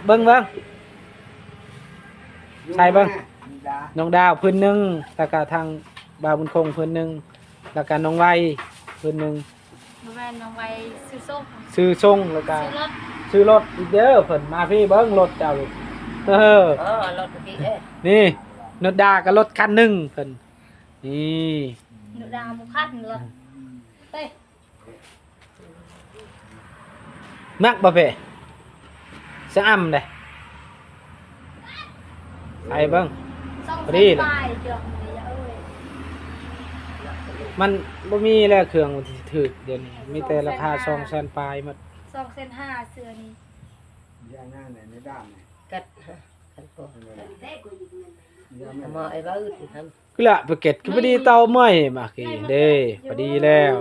ເບິ່ງ ເບິ່ງ ໃສ່ເບິ່ງ ນ້ອງດາວ ນ້ອງດາວພື້ນໜຶ່ງ ແລ້ວກະທາງບ່າວບຸນຄົງພື້ນໜຶ່ງ ແລ້ວກະນ້ອງໄວພື້ນໜຶ່ງ. ບໍ່ແມ່ນ ນ້ອງໄວຊື້ສົ່ງ ຊື້ສົ່ງ ແລ້ວກະ ຊື້ລົດ ຊື້ລົດອີກເດີ. ເພິ່ນມາພີ້ເບິ່ງລົດເຈົ້າ ເອີ ເອີ ລົດພີ້ເອີ ນີ້ ນຸດດາກໍລົດຄັນໜຶ່ງເພິ່ນ ນີ້ ນຸດດາບໍ່ຄັນລົດ ເອີ ມັກບໍ່ເປ້? ສະອຳເດ້ ໃສ່ເບິ່ງ ສອງແສນ ພໍດີແຫຼະ ປາຍ ເກືອບນີ້ເອີຍ ມັນບໍ່ມີແລ້ວ ເຄື່ອງມັນຊິຖືກ ດຽວນີ້ມີແຕ່ລາຄາສອງແສນປາຍໝົດ ສອງແສນຫ້າ ເສື້ອນີ້ ຢ່າງນັ້ນແຫຼະ ໃນດ້ານນີ້ ກັດ ຄັນໂກ ເອົາມາໄອ້ເວົ້າອື່ນນຳ ຄືລະປະເກັດ ຄືພໍດີເຕົາເມື່ອຍມາກີ້ເດ້ ພໍດີແລ້ວ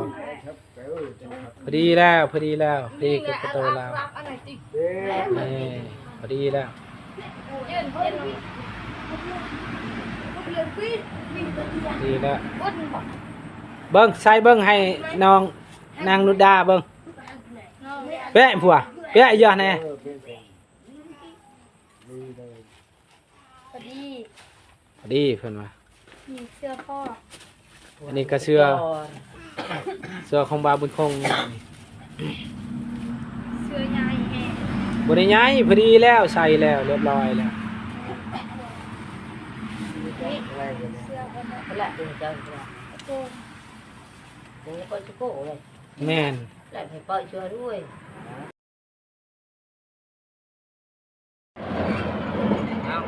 ພໍດີແລ້ວ ພໍດີແລ້ວ ພໍດີກັບປະຕູລາວ ນີ້ ພໍດີແລ້ວ ພໍດີແລ້ວ ເບິ່ງ ໃສ່ເບິ່ງໃຫ້ນ້ອງນາງນຸດດາເບິ່ງ ແປະຜົວ ແປະເຍາະແດ່. ພໍດີ ພໍດີເພິ່ນວ່າ ນີ້ເສື້ອພໍ່ ອັນນີ້ກໍເສື້ອ ເສື້ອຂອງບ່າວບຸນຄົງ ເສື້ອໃຫຍ່ແຮງ ບໍ່ໄດ້ໃຫຍ່ ພໍດີແລ້ວ ໃສ່ແລ້ວ ຮຽບຮ້ອຍແລ້ວ ນີ້ເສື້ອເພິ່ນ ແລະເປັນເຈົ້າ ກະໂປງ ໂອ້ ກໍສະໂກເລີຍ ແມ່ນ ແລະໃຫ້ເປີດຊ່ວຍດ້ວຍ. ເອົາ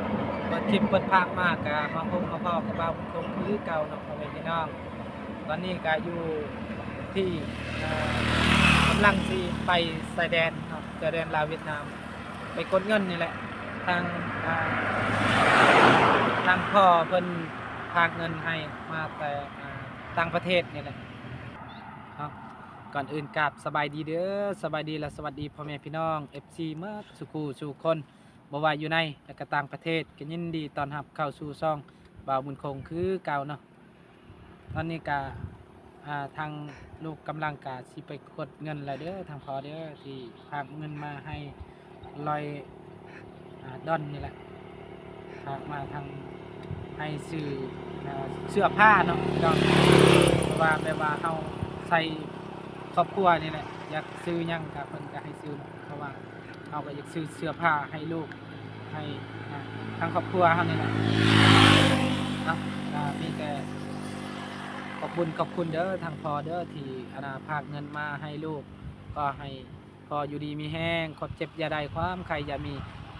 ເປີດຄລິບເປີດພາບມາກະມາພົບມາພໍ້ກັບບ່າວບຸນຄົງຄືເກົ່າເນາະ ພໍ່ແມ່ພີ່ນ້ອງ. ຕອນນີ້ກະຢູ່ທີ່ ເອີ ກຳລັງຊິໄປຊາຍແດນເນາະ ຊາຍແດນລາວຫວຽດນາມ ໄປກົດເງິນນີ້ແຫຼະ ທາງ ເອີ ທາງພໍ່ເພິ່ນຝາກເງິນໃຫ້ມາແຕ່ ເອີ ຕ່າງປະເທດນີ້ແຫຼະເນາະ. ກ່ອນອື່ນກາບສະບາຍດີເດີ ສະບາຍດີ ແລະ ສະຫວັດດີພໍ່ແມ່ພີ່ນ້ອງ ເອັຟຊີ ໝົດສູ່ຄູ່ສູ່ຄົນ ບໍ່ວ່າຢູ່ໃນ ແລະ ກະຕ່າງປະເທດ ກໍຍິນດີຕ້ອນຮັບເຂົ້າສູ່ຊ່ອງບ່າວບຸນຄົງຄືເກົ່າເນາະ. ຕອນນີ້ກະ ອ່າ ທາງລູກກຳລັງກະຊິໄປກົດເງິນແລ້ວເດີ ທາງພໍ່ເດີ ທີ່ຝາກເງິນມາໃຫ້ ຮ້ອຍ ອ່າ ດອນນີ້ແຫຼະ ຝາກມາທາງ ໃຫ້ຊື້ ອ່າ ເສື້ອຜ້າເນາະ ເພາະວ່າແບບວ່າເຮົາໃສ່ຄອບຄົວນີ້ແຫຼະ ຢາກຊື້ຫຍັງກະເພິ່ນກະໃຫ້ຊື້ເນາະ ເພາະວ່າເຮົາກະຢາກຊື້ເສື້ອຜ້າໃຫ້ລູກ ໃຫ້ ອ່າ ທາງຄອບຄົວເຮົານີ້ແຫຼະເນາະ. ກະມີແຕ່ຂອບບຸນຂອບຄຸນເດີ ທາງພໍ່ເດີ ທີ່ ອັນນ່າ ຝາກເງິນມາໃຫ້ລູກ ຂໍໃຫ້ ຂໍຢູ່ດີມີແຮງ ຄວາມເຈັບຢ່າໄດ້ ຄວາມໄຂ້ຢ່າມີ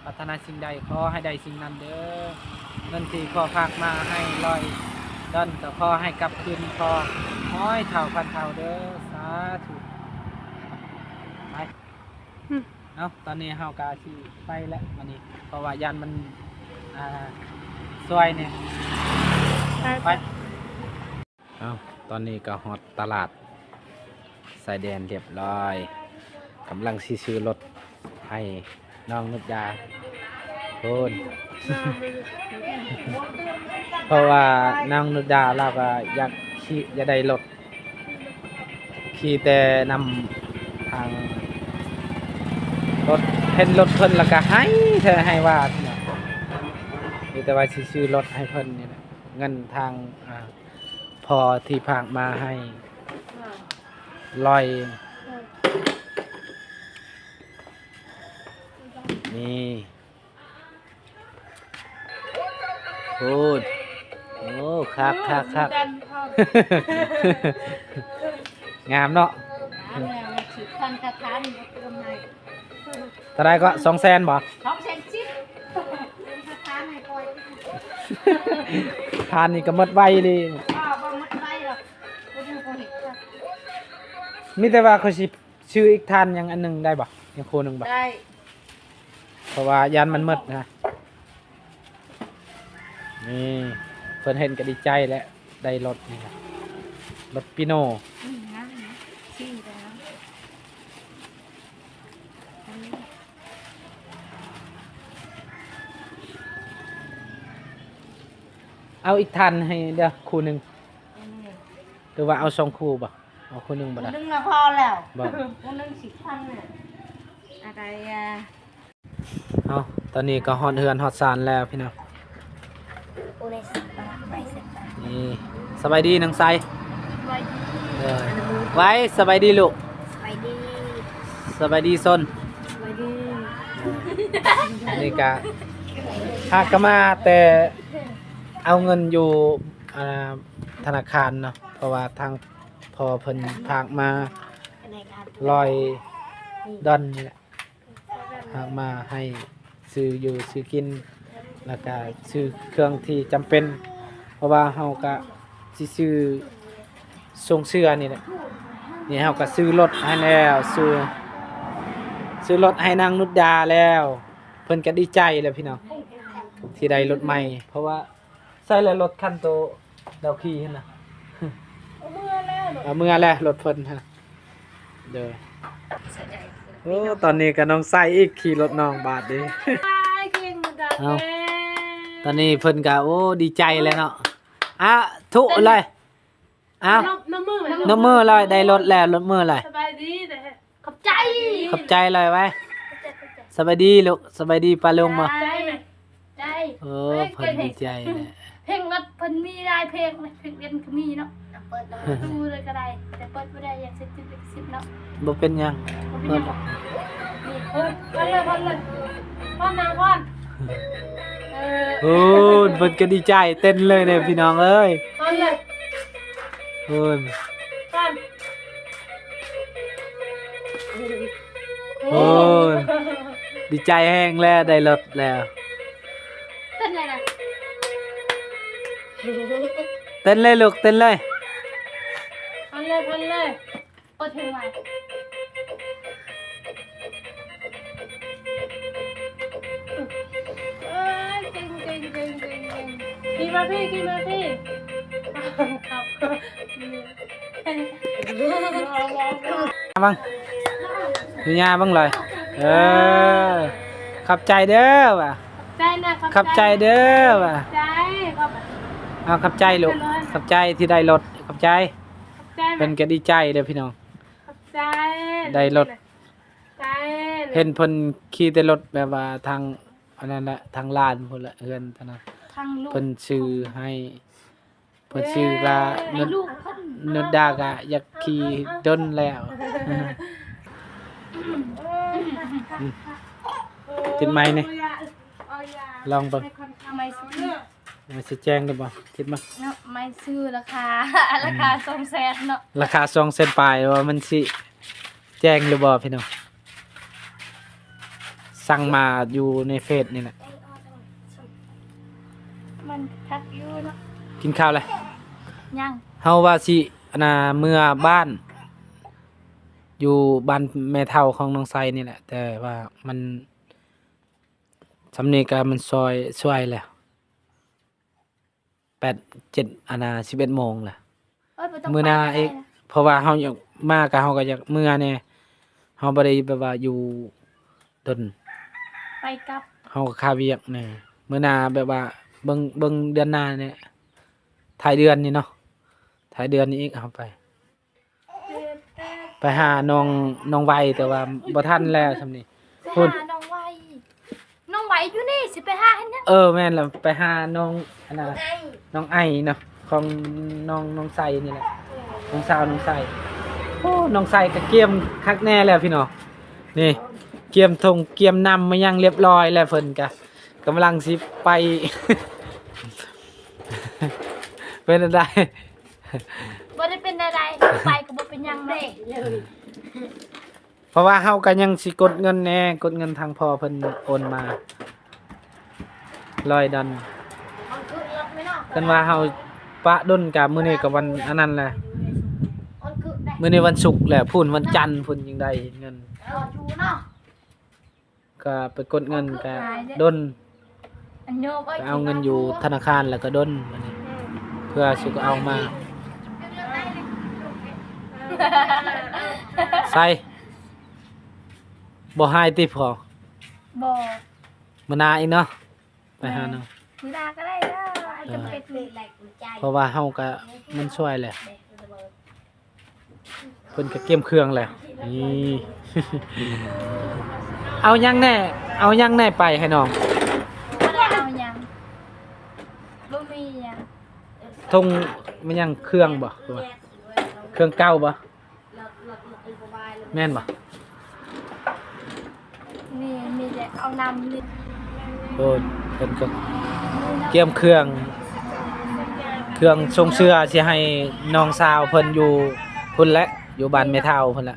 ປາດຖະໜາສິ່ງໃດ ຂໍໃຫ້ໄດ້ສິ່ງນັ້ນເດີ. ເງິນທີ່ພໍ່ຝາກມາໃຫ້ຮ້ອຍດອນ ກໍຂໍໃຫ້ກັບຄືນພໍ່ຮ້ອຍເທົ່າພັນເທົ່າເດີ ສາທຸ. ໄປ ເອົາ ຕອນນີ້ເຮົາກະຊິໄປແລ້ວບັດນີ້ ເພາະວ່າຢ້ານມັນ ອ່າ ຊວຍແດ່ ໄປ ໄປ. ເອົ້າ ຕອນນີ້ກໍຮອດຕະຫຼາດຊາຍແດນຮຽບຮ້ອຍ ກຳລັງຊິຊື້ລົດໃຫ້ນ້ອງນຸດດາພຸ້ນ ເພາະວ່ານ້ອງນຸດດາລາວກໍຢາກຂີ່ ຢາກໄດ້ລົດ ຂີ່ແຕ່ນຳທາງລົດ ເຫັນລົດເພິ່ນແລ້ວກໍໄຫ້ແທ້ໄຫ້ວ່າ ມີແຕ່ວ່າຊິຊື້ລົດໃຫ້ເພິ່ນນີ້ແຫຼະ ເງິນທາງ ອ່າ ພໍ່ທີ່ຝາກມາໃຫ້ຮ້ອຍ ນີ້ ໂອ້ ໂອ້ ຄັກ ຄັກ ຄັກ ງາມເນາະ ເອີ ງາມແລ້ວ ສິບພັນກະທານ ເຕີມໃຫ້. ເທົ່າໃດກໍ ສອງແສນບໍ່? ສອງແສນສິບ ທານນີ້ກໍໝົດໄວເລີຍ ບໍ່ ບໍ່ໝົດໄວດອກ ບໍ່ໄດ້ບໍ່ເຫັນ ມີແຕ່ວ່າຂ້ອຍຊິຊື້ອີກທານຫຍັງອັນໜຶ່ງໄດ້ບໍ່? ຫຍັງຄູ່ໜຶ່ງບໍ່? ໄດ້ ເພາະວ່າຢ້ານມັນໝົດນະ. ນີ້ ເພິ່ນເຫັນກໍດີໃຈແຫຼະ ໄດ້ລົດນີ້ນະ ລົດປີໂນ ອືມ ງາມນະ ສີກໍງາມ ອັນນີ້ ເອົາອີກທານໃຫ້ເດີ້ຄູ່ໜຶ່ງ ອືມ ຫຼືວ່າເອົາສອງຄູ່ບໍ່? ເອົາຄູ່ໜຶ່ງບໍ່ໄດ້ ຄູ່ໜຶ່ງລະພໍແລ້ວ ບໍ່ ຄູ່ໜຶ່ງສິບພັນນະ ອາໄດ ອ່າ ເ ເອົາ ຕອນນີ້ກໍຮອດເຮືອນຮອດຊານແລ້ວພີ່ນ້ອງ. ໂອ້ ໄດ້ສະບາຍ ໄປສະບາຍ. ນີ້ ສະບາຍດີນ້ອງໄຊ. ສະບາຍດີ. ເອີ ໄວ ສະບາຍດີລູກ. ສະບາຍດີ. ສະບາຍດີຊົນ. ສະບາຍດີ. ນີ້ກະ ຫາກະມາແຕ່ເອົາເງິນຢູ່ ອ່າ ທະນາຄານເນາະ ເພາະວ່າທາງພໍ່ເພິ່ນຝາກມາຮ້ອຍດອນນີ້ແຫຼະ. ຫາກມາໃຫ້ຊື້ຢູ່ຊື້ກິນ ແລ້ວກະຊື້ເຄື່ອງທີ່ຈຳເປັນ ເພາະວ່າເຮົາກະຊິຊື້ຊົງເສື້ອນີ້ແຫຼະ. ນີ້ເຮົາກະຊື້ລົດໃຫ້ແລ້ວ ຊື້ ຊື້ລົດໃຫ້ນາງນຸດດາແລ້ວ ເພິ່ນກະດີໃຈແລ້ວພີ່ນ້ອງ ທີ່ໄດ້ລົດໃໝ່ ເພາະວ່າ ໃສລະລົດຄັນໂຕລາວຂີ່ຫັ້ນນະ? ເອົາເມືອແລ້ວ ເອົາເມືອແລ້ວລົດເພິ່ນຫັ້ນ. ໂດຍ. ໂອ້ ຕອນນີ້ກໍນ້ອງໄຊອີກ ຂີ່ລົດນ້ອງບາດນີ້. ເອົາ ຕອນນີ້ເພິ່ນກໍ ໂອ້ ດີໃຈແລ້ວເນາະ. ອາທຸເລີຍ. ເອົາ ນົບ ນົບມື ນົບມືເລີຍ ໄດ້ລົດແລ້ວ ນົບມືເລີຍ. ສະບາຍດີເດີ. ຂອບໃຈ ຂອບໃຈຫຼາຍໄວ. ຂອບໃຈ ຂອບໃຈ. ສະບາຍດີລູກ ສະບາຍດີປ້າລຸງບໍ່? ໃຈ ໃຈ. ໂອ້ ເພິ່ນດີໃຈແຫຼະ ເພງລົດເພິ່ນມີຫຼາຍເພງ ເພງເດັ່ນກໍມີເນາະ. ເປີດເລີຍ ເປີດເລີຍກໍໄດ້ ແຕ່ເປີດບໍ່ໄດ້ ຢາກເຊັດຕິດລິຂະສິດເນາະ. ບໍ່ເປັນຫຍັງ ບໍ່ເປັນຫຍັງ. ນີ້ ເອີ ພັນເລີຍ ພັນເລີຍ ພັນນາງພັນ. ເອີ ໂອ້ ເພິ່ນກໍດີໃຈ ເຕັ້ນເລີຍເດ້ພີ່ນ້ອງເອີຍ. ພັນເລີຍ. ໂອ້ຍ ໂອ້ຍ ດີໃຈແຮງແລ້ວ ໄດ້ລົດແລ້ວ. ເຕັ້ນເລີຍນະ ເຕັ້ນເລີຍລູກ ເຕັ້ນເລີຍ. ພັນເລີຍ ພັນເລີຍ. ເປີດເພງໃໝ່. ເອີຍ ເກັ່ງໆໆໆໆ. ຂີ່ມາພີ້ ຂີ່ມາພີ້. ເບິ່ງ ຢູ່ຍ່າເບິ່ງເລີຍ. ເອີ ຂອບໃຈເດີວ່າ. ຂອບໃຈນະ ຂອບໃຈເດີວ່າ. ຂອບໃຈ ຂອບ ເອົາ ຂອບໃຈລູກ ຂອບໃຈທີ່ໄດ້ລົດ ຂອບໃຈ. ຂອບໃຈ ເພິ່ນກໍດີໃຈເດີພີ່ນ້ອງ. ຂອບໃຈ ໄດ້ລົດ. ໃຈ ເຫັນເພິ່ນຂີ່ແຕ່ລົດແບບວ່າທາງ ອັນນັ້ນແຫຼະ ທາງລານພຸ້ນແຫຼະ ເຮືອນທາງນັ້ນ ທາງລູກ ເພິ່ນຊື້ໃຫ້ ເພິ່ນຊື້ລະ ເອີ ນຸດ ໃຫ້ລູກເພິ່ນ ນຸດດາກະຢາກຂີ່ດົນແລ້ວ. ຕິດໄມນີ້ ເອົາຢາ ເອົາຢາ ລອງເບິ່ງ ໃຫ້ຄົນເຂົ້າໄມ ມັນຊິແຈ້ງຫຼືບໍ່ ຄິດມາເນາະ. ໄມຊື້ລາຄາ ອືມ ລາຄາສອງແສນເນາະ ລາຄາສອງແສນປາຍ ວ່າມັນຊິແຈ້ງຫຼືບໍ່ພີ່ນ້ອງ. ສັ່ງມາຢູ່ໃນເຟສນີ້ແຫຼະ. ມັນຄັກຢູ່ເນາະ. ກິນຂ້າວແລ້ວ? ຍັງ. ເຮົາວ່າຊິ ອັນນ່າ ເມືອບ້ານ ຢູ່ບ້ານແມ່ເຖົ້າຂອງນ້ອງໄຊນີ້ແຫຼະ ແຕ່ວ່າມັນ ຊ່ຳນີ້ກໍມັນຊ່ວຍ ຊ່ວຍແລ້ວ ແປດ ເຈັດ ອັນນ່າ ສິບເອັດໂມງແລ້ວ. ເອີຍ ບໍ່ຕ້ອງ ມື້ໜ້າ ໄປກໍໄດ້ ອີກ ເພາະວ່າເຮົາຢາກມາ ກໍເຮົາກໍຢາກເມືອແດ່ ເຮົາບໍ່ໄດ້ແບບວ່າຢູ່ດົນ ໄປກັບ ເຮົາກໍຄາວຽກແດ່. ມື້ໜ້າແບບວ່າເບິ່ງ ເບິ່ງເດືອນໜ້ານີ້ ທ້າຍເດືອນນີ້ເນາະ ທ້າຍເດືອນນີ້ອີກເຮົາໄປ. ໄປຫານ້ອງ ນ້ອງໄວ ແຕ່ວ່າບໍ່ທັນແລ້ວຊ່ຳນີ້ ໄປຫາ ພຸ້ນ ນ້ອງໄວ ນ້ອງໄວຢູ່ນີ້ ຊິໄປຫາເຮັດຫຍັງ? ເອີ ແມ່ນແລ້ວ ໄປຫານ້ອງ ອັນນ່າ ນ້ອງໄອ ນ້ອງໄອເນາະ ຂອງນ້ອງ ນ້ອງໄຊນີ້ແຫຼະ ນ້ອງສາວນ້ອງໄຊ. ໂອ້ ນ້ອງໄຊກໍກຽມຄັກແນ່ແລ້ວພີ່ນ້ອງ ນີ້ ກຽມຖົງກຽມນ້ຳມາຫຍັງຮຽບຮ້ອຍແລ້ວ ເພິ່ນກໍກຳລັງຊິໄປ. ເປັນຈັ່ງໃດ? ບໍ່ໄດ້ເປັນໃດໆ ໄປກໍບໍ່ເປັນຫຍັງເນາະ ເພາະວ່າເຮົາກໍຍັງຊິກົດເງິນແດ່ ກົດເງິນທາງພໍ່ເພິ່ນໂອນມາຮ້ອຍດອນ. ຄັນວ່າເຮົາປະດົນກະມື້ນີ້ກໍວັນອັນນັ້ນແຫຼະ ມື້ນີ້ວັນສຸກແຫຼະ ພຸ້ນວັນຈັນພຸ້ນຈຶ່ງໄດ້ເງິນ. ກໍໄປກົດເງິນກະດົນ ໄປເອົາເງິນຢູ່ທະນາຄານແລ້ວກະດົນ ບາດນີ້ເພື່ອຊິເອົາມາ. ໃສ ບໍ່ຮ້າຍຕິພໍ່? ບໍ່. ມື້ໜ້າອີກເນາະ ໄປຫາເນາະ ມື້ໜ້າກໍໄດ້ເດີ. ເອີ ຈຳເປັນ ເພາະວ່າເຮົາກະມັນຊ່ວຍແຫຼະ. ເພິ່ນກໍກຽມເຄື່ອງແລ້ວ ນີ້ ເອົາຫຍັງແດ່ ເອົາຫຍັງແດ່ໄປໃຫ້ນ້ອງ? ບໍ່ໄດ້ເອົາຫຍັງ ບໍ່ມີຫຍັງ. ຖົງແມ່ນຫຍັງ? ເຄື່ອງບໍ່? ເຄື່ອງເກົ່າບໍ່? ແມ່ນບໍ່? ນີ້ມີແຕ່ເອົານ້ຳນີ້ ໂອ້ຍ ເພິ່ນກໍກຽມເຄື່ອງ ເຄື່ອງຊົງເສື້ອ ຊິໃຫ້ນ້ອງສາວເພິ່ນຢູ່ພຸ້ນແຫຼະ ຢູ່ບ້ານແມ່ເຖົ້າພຸ້ນແຫຼະ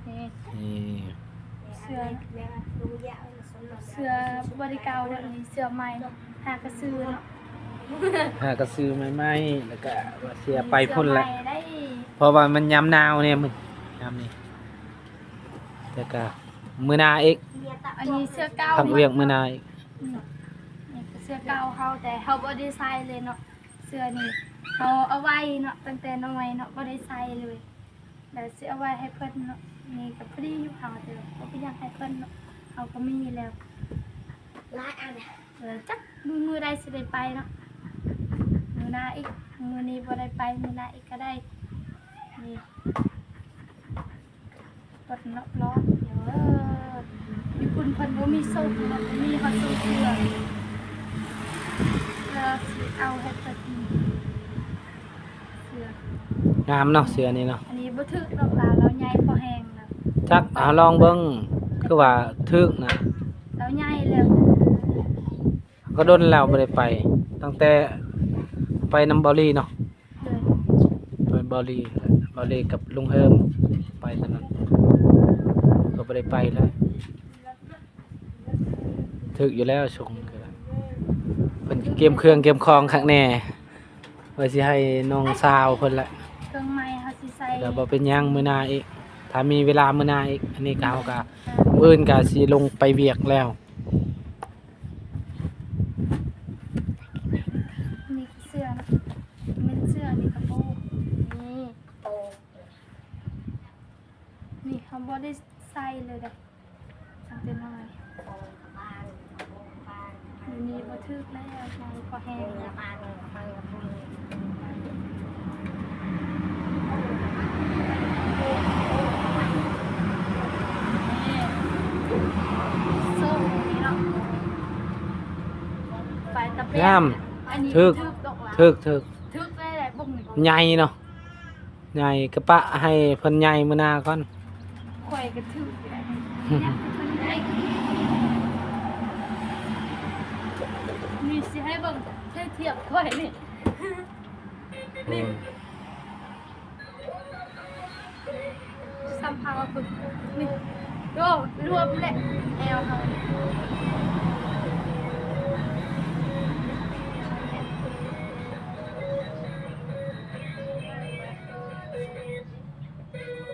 ນີ້ ນີ້ ເສື້ອ ເສື້ອບໍ່ໄດ້ເກົ່າແລ້ວ ນີ້ເສື້ອໃໝ່ ຫາກະຊື້ເນາະ ຫາກະຊື້ໃໝ່ໆ ແລ້ວກະວ່າຊິເອົາໄປພຸ້ນແຫຼະ ເສື້ອໃໝ່ໄດ້ ເພາະວ່າມັນຍາມໜາວແດ່ ຍາມນີ້ ແລ້ວກະມື້ໜ້າອີກ ອັນນີ້ເສື້ອເກົ່າ ພັກວຽກມື້ໜ້າອີກ ອືມ ນີ້ກໍເສື້ອເກົ່າເຮົາ ແຕ່ເຮົາບໍ່ໄດ້ໃສ່ເລີຍເນາະ ເສື້ອນີ້ເຮົາເອົາໄວ້ເນາະ ຕັ້ງແຕ່ນ້ອຍເນາະ ບໍ່ໄດ້ໃສ່ເລີຍ ແລ້ວຊິເອົາໄວ້ໃຫ້ເພິ່ນເນາະ ນີ້ກໍພໍດີຢູ່ເຮົາ ແຕ່ບໍ່ເປັນຫຍັງໃຫ້ເພິ່ນເນາະ ເຮົາກໍມີແລ້ວຫຼາຍອັນ ເອີ ຈັກມື້ໃດຊິໄດ້ໄປເນາະ ມື້ໜ້າອີກ ມື້ນີ້ບໍ່ໄດ້ໄປ ມື້ໜ້າອີກກໍໄດ້ ນີ້ ເພິ່ນເນາະ ລອງ ເອີ ຢູ່ພຸ້ນເພິ່ນບໍ່ມີຊົງເນາະ ມີຮອດຊົງເສື້ອ ເສື້ອຊິເອົາໃຫ້ເພິ່ນ ເສື້ອ ງາມເນາະ ເສື້ອນີ້ເນາະ ອັນນີ້ບໍ່ຖືກດອກລາວ ລາວໃຫຍ່ພໍແຮງແລ້ວ ຈັກ ເອົາລອງເບິ່ງ ຄືວ່າຖືກນະ ລາວໃຫຍ່ແລ້ວ ກໍດົນແລ້ວບໍ່ໄດ້ໄປ ຕັ້ງແຕ່ໄປນຳເບົາຫຼີເນາະ ໂດຍ ໄປເບົາຫຼີ ເບົາຫຼີກັບລຸງເຮີມ ໄປຕອນນັ້ນ ກໍບໍ່ໄດ້ໄປແລ້ວ ຖືກຢູ່ແລ້ວຊົງ ເພິ່ນກຽມເຄື່ອງກຽມຂອງຄັກແນ່ ວ່າຊິໃຫ້ນ້ອງສາວເພິ່ນແຫຼະ ເຄື່ອງໃໝ່ເຮົາຊິໃສ່ ແລ້ວບໍ່ເປັນຫຍັງ ມື້ໜ້າອີກ ຖ້າມີເວລາມື້ໜ້າອີກ ອັນນີ້ກໍເຮົາກໍ ມື້ອື່ນກໍຊິລົງໄປວຽກແລ້ວ ນີ້ຄືເສື້ອນະ ແມ່ນເສື້ອນີ້ກະໂປງ ນີ້ໂປງ ນີ້ເຮົາບໍ່ໄດ້ໃສ່ເລີຍເດ້ ຕັ້ງແຕ່ນ້ອຍ ໂປງກະບາງ ໂປງກະບາງ ຢູ່ນີ້ບໍ່ຖືກແລ້ວ ໃຫຍ່ພໍແຮງແລ້ວ ໂປງກະບາງ ໂປງກະບາງ ນີ້ ໂຊນີ້ເນາະ ໄປຕະແປງ ງາມ ອັນນີ້ ຖືກ ຖືກດອກລະ ຖືກ ຖືກ ຖືກໄດ້ແຫຼະ ເບິ່ງນີ້ ໃຫຍ່ເນາະ ໃຫຍ່ ກະປະໃຫ້ເພິ່ນໃຫຍ່ມື້ໜ້າກ່ອນ ຂ້ອຍກະຖືກຢູ່ແຫຼະ ນີ້ຊິໃຫ້ເບິ່ງ ໃຫ້ທຽບຂ້ອຍນີ້ ນີ້ ສຳເພົາ ນີ້ ໂອ້ ລວມແຫຼະ ແອວເຮົາ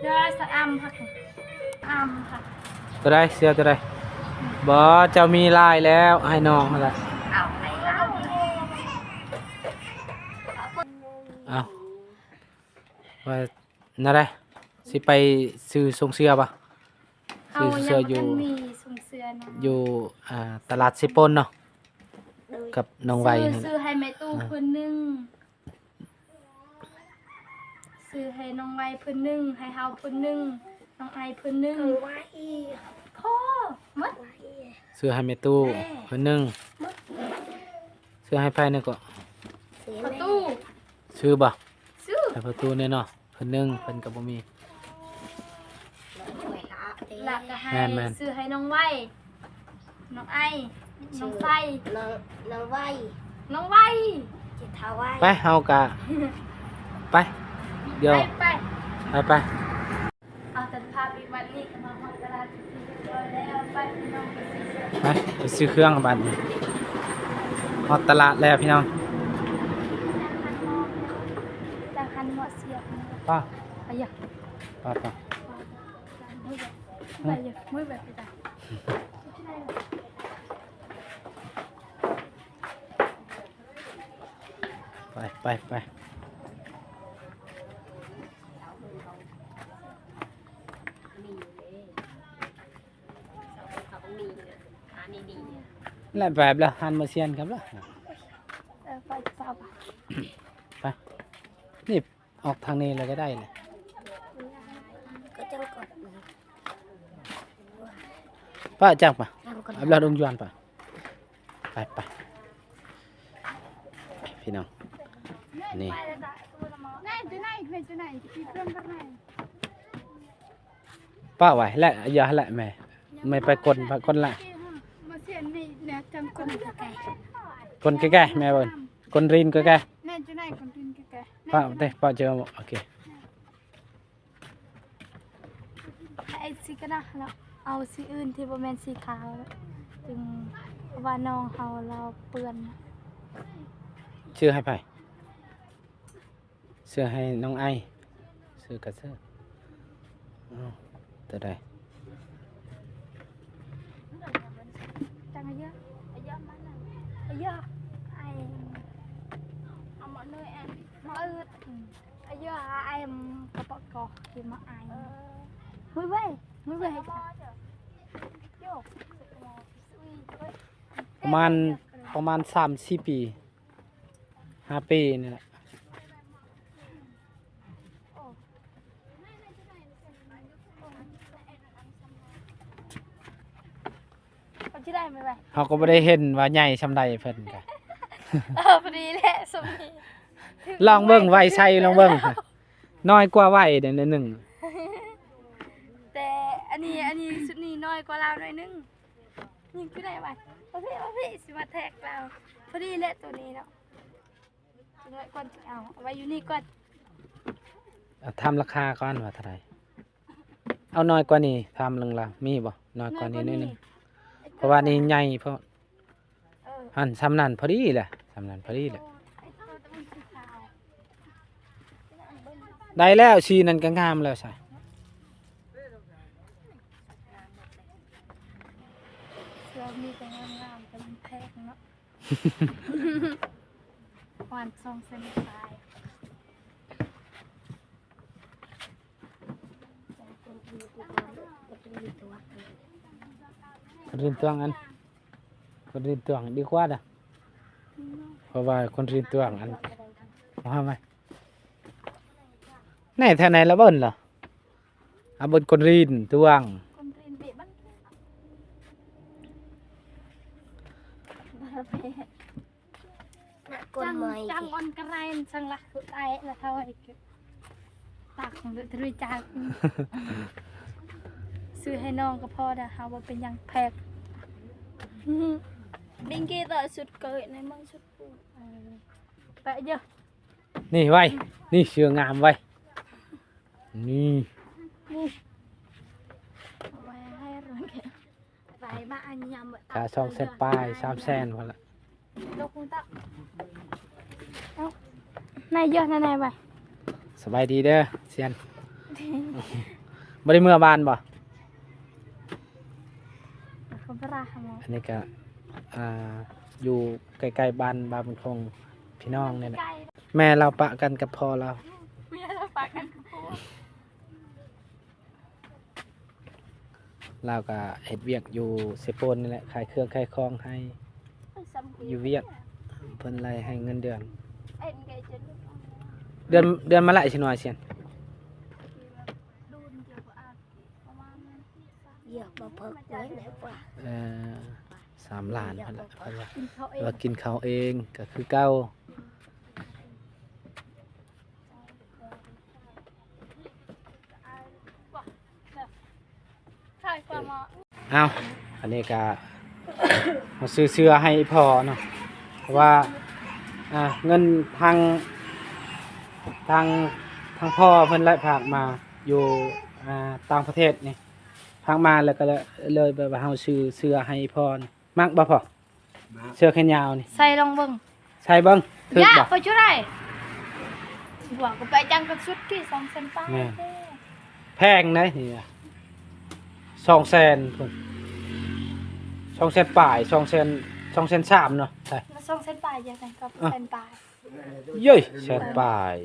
ເດີ ສະອຳ ອຳ ໂຕໃດ? ເສື້ອໂຕໃດ? ບໍ່ ເຈົ້າມີຫຼາຍແລ້ວ ໃຫ້ນ້ອງຫັ້ນລະ ເອົາໃຫ້ລາວ ເອົາ ວ່າແນວໃດ? ຊິໄປຊື້ຊົງເສື້ອບໍ່? ເຮົາຍັງບໍ່ທັນມີຊົງເສື້ອນະ ຢູ່ ອ່າ ຕະຫຼາດເຊໂປນເນາະ ໂດຍ ກັບນ້ອງໄວ ຊື້ ຊື້ໃຫ້ແມ່ຕູ້ ອ່າ ເພິ່ນໜຶ່ງ ຊື້ໃຫ້ນ້ອງໄວເພິ່ນໜຶ່ງ ໃຫ້ເຮົາເພິ່ນໜຶ່ງ ນ້ອງໄອເພິ່ນໜຶ່ງ ນ້ອງໄວ ພໍໝົດ ຊື້ໃຫ້ແມ່ຕູ້ ແມ່ ເພິ່ນໜຶ່ງ ຊື້ໃຫ້ໃຜແດ່ເກາະ? ພໍ່ຕູ້ ຊື້ບໍ່? ຊື້ ໃຫ້ພໍ່ຕູ້ແດ່ເນາະ ເພິ່ນໜຶ່ງ ເພິ່ນກໍບໍ່ມີ ແມ່ນໆ ຊື້ໃຫ້ນ້ອງໄວ ນ້ອງໄອ ນ້ອງໄຊ ນ້ອງ ນ້ອງໄວ ນ້ອງໄວ ເຈັດເທົ່າໄວ ໄປ ເຮົາກະ ໄປ ດຽວ ໄປ ໄປ ໄປ ເອົາ ຕັດພາບອີກ ວັນນີ້ກໍມາຮອດຕະຫຼາດທີ່ຮຽບຮ້ອຍແລ້ວ ໄປ ພີ່ນ້ອງ ໄປຊື້ເຄື່ອງ ໄປ ໄປຊື້ເຄື່ອງບັດນີ້ ຮອດຕະຫຼາດແລ້ວພີ່ນ້ອງ ຈາກຫັ້ນເໝາະສຽບ ໄປ ໄປ ໄປ ໄປ ໄປ ໄປ ໄປ ແລະ ແບບລະ ຫັນມາຊຽນກັນລະ ເອີ ໄປ ໄປ ນີ້ ອອກທາງນີ້ແລ້ວກໍໄດ້ແຫຼະ ປະຈັກປະ ອັບລາດອົງຍວນປະ ໄປ ໄປ ພີ່ນ້ອງ ນີ້ ປະໄວ້ແຫຼະ ຢ່າແຫຼະແມ່ ແມ່ໄປກົນ ໄປກົນລະ ຄົນໃກ້ໆ ແມ່ເບິ່ງ ຄົນຣີນໃກ້ໆ ປະເຕ ປະເຈີ ໂອເຄ. ໄອ້ສີກະນະເນາະ ເອົາສີອື່ນທີ່ບໍ່ແມ່ນສີຂາວ ຈຶ່ງ ເພາະວ່ານ້ອງເຮົາລາວເປື້ອນ. ຊື້ໃຫ້ໃຜ? ຊື້ໃຫ້ນ້ອງໄອ ຊື້ກະຊື້ ເອົາ ໂຕໃດ? ປະມານ ປະມານສາມສີ່ປີ ຫ້າປີນີ້ແຫຼະ. ເຮົາກໍບໍ່ໄດ້ເຫັນວ່າໃຫຍ່ຊ່ຳໃດເພິ່ນກະ ເອີ ພໍດີແຫຼະ ຊ່ຳນີ້ ລອງເບິ່ງໄວໄຊລອງເບິ່ງ ນ້ອຍກວ່າໄວເດ້ໜ້ອຍໜຶ່ງ ແຕ່ອັນນີ້ ອັນນີ້ຊຸດນີ້ນ້ອຍກວ່າລາວໜ້ອຍໜຶ່ງ. ຍິງຄືໄດ້ວ່າ ໂອເຄ ໂອເຄ ຊິມາແທກລາວ ພໍດີແຫຼະໂຕນີ້ເນາະ. ນ້ອຍກ່ອນ ເອົາ ເອົາໄວ້ຢູ່ນີ້ກ່ອນ ຖາມລາຄາກ່ອນວ່າເທົ່າໃດ? ເອົານ້ອຍກວ່ານີ້ ຖາມເບິ່ງລະ ມີບໍ່? ນ້ອຍກວ່ານີ້ໜ້ອຍໜຶ່ງ ເພາະວ່ານີ້ໃຫຍ່ໂພດ. ເອີ ຫັ້ນ ຊ່ຳນັ້ນພໍດີແຫຼະ ຊ່ຳນັ້ນພໍດີແຫຼະ. ໄດ້ແລ້ວ ສີນັ້ນກໍງາມແລ້ວຊະ. ເສື້ອມີແຕ່ງາມໆ ແຕ່ມັນແພງເນາະ. ປະມານສອງແສນປາຍ. ຄົນຫຼິ້ນຕວງອັນ ຄົນຫຼິ້ນຕວງດີກວ່າດະ ເພາະວ່າຄົນຫຼິ້ນຕວງອັນ ເອົາມາ ໃນແຖວໃນລະເບິ່ນລະ ອາ ເບິ່ນຄົນຫຼິ້ນຕວງ ຄົນຫຼິ້ນເບະບັນ ກົນໃໝ່ ຈັງ ຈັງ ອອນກະໄຣ ສັງລະ ໄອລະເທົ່າ ຕັກເລີຍ ຈາກ ຊື້ໃຫ້ນ້ອງກໍພໍດະ ເຮົາບໍ່ເປັນຫຍັງແພກ. ບິງກີຕາສຸດເກີຍໃນມັງສຸດປູ ເອີ ແປະເຢີ ນີ້ໄວ້ ນີ້ເສື້ອງາມໄວ້ ນີ້ ນີ້ ຂາຍສອງແສນປາຍ ສາມແສນພຸ້ນລະ. ນາຍເຢີ ນາຍ ນາຍ ໄວ ສະບາຍດີເດີຊຽນ ບໍ່ໄດ້ເມືອບ້ານບໍ່? ອັນນີ້ກະ ອ່າ ຢູ່ໃກ້ໆ ບ້ານ ບ້ານບຸນຄົງ ພີ່ນ້ອງນີ້ແຫຼະ ແມ່ລາວປະກັນກັບພໍ່ລາວ ແມ່ລາວປະກັນກັບພໍ່. ລາວກະເຮັດວຽກຢູ່ເຊໂປນນີ້ແຫຼະ ຂາຍເຄື່ອງຂາຍຂອງໃຫ້ ຢູ່ວຽກ ເພິ່ນໄລ່ໃຫ້ເງິນເດືອນ ເດືອນ ເດືອນມະລະຊິໜ່ວຍຊຽນ ເອີ ສາມລ້ານພຸ້ນລະ ເພິ່ນວ່າ ແຕ່ວ່າກິນເຂົ້າເອງກໍຄືເກົ່າ. ເອົາ ອັນນີ້ກະມາຊື້ເສື້ອໃຫ້ພໍ່ເນາະ ເພາະວ່າ ອ່າ ເງິນທາງ ທາງ ທາງພໍ່ເພິ່ນໄດ້ຝາກມາຢູ່ ອ່າ ຕ່າງປະເທດນີ້ ຝາກມາແລ້ວກໍເລີຍແບບວ່າເຮົາຊື້ເສື້ອໃຫ້ພໍ່. ມັກບໍ່ພໍ່? ເສື້ອແຂນຍາວນີ້ ໃສ່ລອງເບິ່ງ ໃສ່ເບິ່ງ ຖືກບໍ່? ຢາກໄປຈຸໄດ້ ບວກກໍໄປຈັງກັບຊຸດທີ່ສອງແສນປາຍ ແມ່ນ ເດ້ ແພງເດ້ ນີ້ນະ ສອງແສນພຸ້ນ ສອງແສນປາຍ ສອງແສນ ສອງແສນສາມເນາະ ໃສ່ ສອງແສນປາຍ ຢາກກັບ ອ່ະ ແສນປາຍ ເຢ້ຍ ແສນປາຍ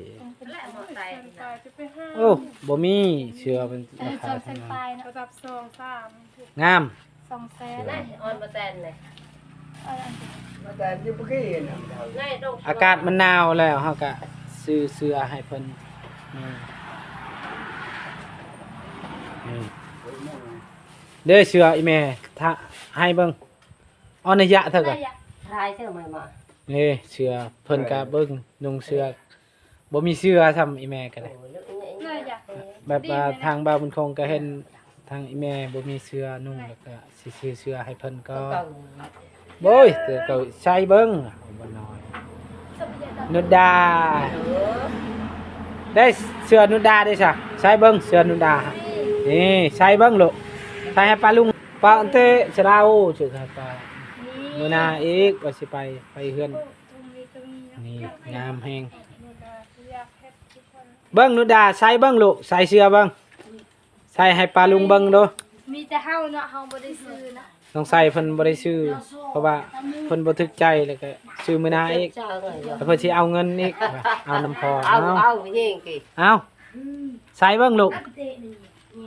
ໂອ້ ບໍ່ມີເສື້ອເປັນລາຄາ ສອງແສນປາຍເນາະ ລະດັບສອງສາມ ງາມ ສອງແສນ ອອນມາແຕນເລີຍ ມາແຕນຢູ່ປະກີ້ນະ ອາກາດມັນໜາວແລ້ວ ເຮົາກະຊື້ເສື້ອໃຫ້ເພິ່ນ ນີ້ ນີ້ ເດ້ ເສື້ອອີ່ແມ່ ຖ້າໃຫ້ເບິ່ງ ອອນໄລຍະເທົ່າກັນ ລາຍເສື້ອໃໝ່ມາ ນີ້ເສື້ອເພິ່ນກະເບິ່ງ ນຸ່ງເສື້ອ ບໍ່ມີເສື້ອຊ້ຳ ອີແມ່ກໍໄດ້ ແບບວ່າທາງບ່າວບຸນຄົງກໍເຫັນທາງອີແມ່ບໍ່ມີເສື້ອນຸ່ງ ແລ້ວກໍຊິຊື້ເສື້ອໃຫ້ເພິ່ນກໍ ໂອ້ຍ ແຕ່ກໍໃສ່ເບິ່ງ ນຸດດາ ໄດ້ເສື້ອນຸດດາເດ້ຊະ ໃສ່ເບິ່ງເສື້ອນຸດດາ ນີ້ໃສ່ເບິ່ງລູກ ໃສ່ໃຫ້ປ້າລຸງ ປ້າອັນເຕະສະລາວ ຊື່ໃຫ້ປ້າ ມື້ໜ້າອີກວ່າຊິໄປ ໄປເຮືອນ ນີ້ງາມແຮງ ເບິ່ງນຸດດາ ໃສ່ເບິ່ງລູກ ໃສ່ເສື້ອເບິ່ງ ໃສ່ໃຫ້ປ້າລຸງເບິ່ງດູ ມີແຕ່ເຮົາເນາະ ເຮົາບໍ່ໄດ້ຊື້ເນາະ ຕ້ອງໃສ່ ເພິ່ນບໍ່ໄດ້ຊື້ ເພາະວ່າເພິ່ນບໍ່ຖືກໃຈ ແລ້ວກໍຊື້ມື້ໜ້າອີກ ແລ້ວເພິ່ນຊິເອົາເງິນອີກ ເອົານຳພໍ່ ເອົາ ເອົາ ເອົາເອງຕິ ເອົາ ໃສ່ເບິ່ງລູກ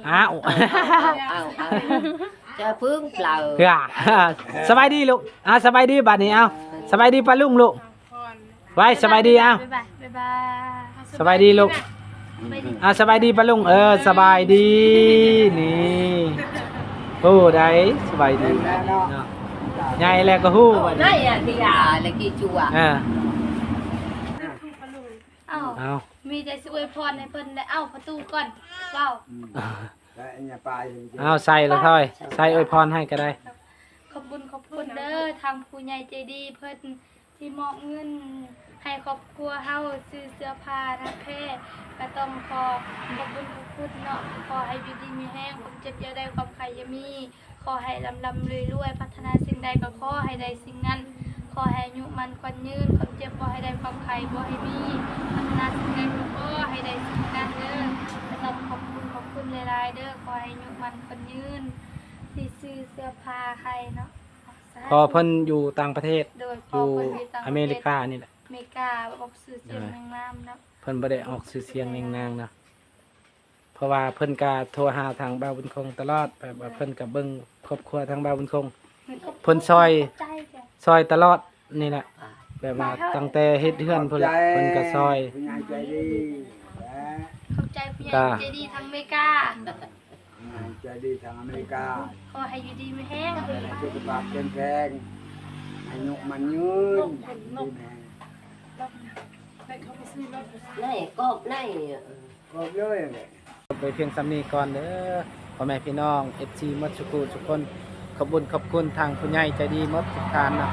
ອ້າວ ເອົາ ເອົາ ເອົາ ຈະປຶ້ງເປົ່າ ເອີ ສະບາຍດີລູກ ອ່າ ສະບາຍດີບາດນີ້ ເອົາ ສະບາຍດີປ້າລຸງລູກ ໄວ້ ສະບາຍດີ ເອົາ ບາຍບາຍ ບາຍບາຍ ສະບາຍດີລູກ ອ່າ ສະບາຍດີປ້າລຸງ ເອີ ສະບາຍດີ ນີ້ ໂອ້ ໄດ້ ສະບາຍດີ ເນາະ ໃຫຍ່ແລ້ວກໍຮູ້ບາດນີ້ ໄດ້ອະ ທີ່ຢາແລ້ວກີ່ຈົວ ເອີ ເອົ້າ ເອົ້າ ມີແຕ່ຊິອວຍພອນໃຫ້ເພິ່ນໄດ້ ເອົ້າ ປະຕູກ່ອນ ເວົ້າ ເອົ້າ ໃສ່ລະທອຍ ໃສ່ອວຍພອນໃຫ້ກໍໄດ້ ຂອບບຸນຂອບຄຸນເດີ ທາງຜູ້ໃຫຍ່ໃຈດີເພິ່ນ ທີ່ມອບເງິນໃຫ້ຄອບຄົວເຮົາຊື້ເສື້ອຜ້າໜັກແທ້ ກະຕ້ອງຂໍຂອບບຸນຂອບຄຸນເນາະ ຂໍໃຫ້ຢູ່ດີມີແຮງ ຄວາມເຈັບຢ່າໄດ້ ຄວາມໄຂ້ຢ່າມີ ຂໍໃຫ້ລ່ຳໆລວຍໆ ປາດຖະໜາສິ່ງໃດກໍຂໍໃຫ້ໄດ້ສິ່ງນັ້ນ ຂໍໃຫ້ອາຍຸໝັ້ນຂວັນຍືນ ຄວາມເຈັບບໍ່ໃຫ້ໄດ້ ຄວາມໄຂ້ບໍ່ໃຫ້ມີ ປາດຖະໜາສິ່ງໃດກໍຂໍໃຫ້ໄດ້ສິ່ງນັ້ນເດີ ກະຕ້ອງຂອບຄຸນຂອບຄຸນຫຼາຍໆເດີ ຂໍໃຫ້ອາຍຸໝັ້ນຂວັນຍືນ ທີ່ຊື້ເສື້ອຜ້າໃຫ້ເນາະ. ພໍ່ເພິ່ນຢູ່ຕ່າງປະເທດ ໂດຍ ພໍ່ເພິ່ນຢູ່ຕ່າງປະເທດ ຢູ່ອາເມລິການີ້ແຫຼະ ອາເມລິກາ ອອກຊື່ສຽງ ໂດຍ ນຽງນາມເນາະ ເພິ່ນບໍ່ໄດ້ອອກຊື່ສຽງນຽງນາມເນາະ ເພາະວ່າເພິ່ນກະໂທຫາທາງບ່າວບຸນຄົງຕະຫຼອດ ແບບວ່າເພິ່ນກະເບິ່ງຄອບຄົວທາງບ່າວບຸນຄົງ ເພິ່ນຊ່ອຍ ຊ່ອຍຕະຫຼອດນີ້ແຫຼະ ແບບວ່າຕັ້ງແຕ່ເຮັດເຮືອນພຸ້ນແຫຼະ ເພິ່ນກະຊ່ອຍ ຜູ້ໃຫຍ່ໃຈດີ ຂອບໃຈຜູ້ໃຫຍ່ໃຈດີທາງອາເມລິກາ ໃຈດີທາງອາເມລິກາ ຂໍໃຫ້ຢູ່ດີມີແຮງ ໃຫ້ສຸຂະພາບເຂັ້ມແຂງ ອາຍຸໝັ້ນຍືນ ດີມີແຮງ ໃນກອບໃນ ກອບເລີຍແຫຼະ ໄປພຽງສ່ຳນີ້ກ່ອນເດີ ພໍ່ແມ່ພີ່ນ້ອງ ເອັຟຊີ ໝົດສຸຜູ້ສຸຄົນ ຂອບບຸນຂອບຄຸນທາງຜູ້ໃຫຍ່ໃຈດີໝົດທຸກທ່ານເນາະ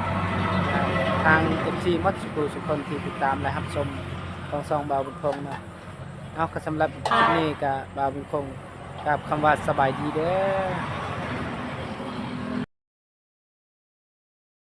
ທາງ ເອັຟຊີ ໝົດສຸຜູ້ສຸຄົນທີ່ຕິດຕາມ ແລະ ຮັບຊົມຂອງຊ່ອງບ່າວບຸນຄົງເນາະ. ເອົາ ກໍສຳລັບຄລິບນີ້ກໍບ່າວບຸນຄົງ ກາບຄຳວ່າສະບາຍດີເດີ.